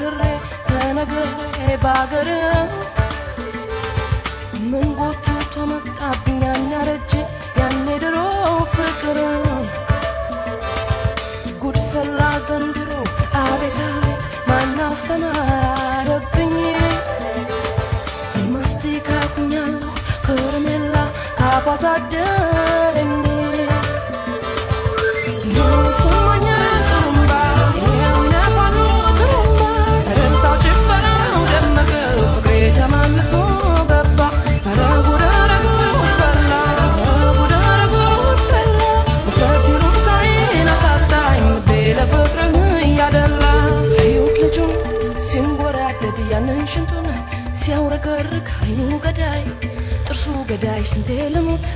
ተመክሬ ተነግሬ ባገር ምን ጎትቶ መጣብኝ ያን ያረጀ ያኔ ድሮ ፍቅር። ጉድፈላ ዘንድሮ፣ አቤት አቤት፣ ማን አስተማረብኝ? ማስቲካ ኩኛለሁ ከረሜላ ካፏ አሳደረኝ። ይሰማኛል ጥሩምባ፣ ይኸው ይነፋሉ ጥሩምባ፣ እልልታው ጭፈራው ደመቀ፣ ፍቅሬ ተመልሶ ገባ። ኧረ ጉድ፣ ኧረ ጉድ ፈላ፣ ኧረ ጉድ፣ ኧረ ጉድ ፈላ፣ ውፍረት ይሉኝታዬን አሳጣኝ፣ ልቤ ለፍቅርህ እያደላ። ሕይወት ልጁን ሲንጎራደድ፣ ያንን ሽንቱን ሲያውረገርግ፣ አይኑ ገዳይ ጥርሱ ገዳይ፣ ስንቴ ልሙት።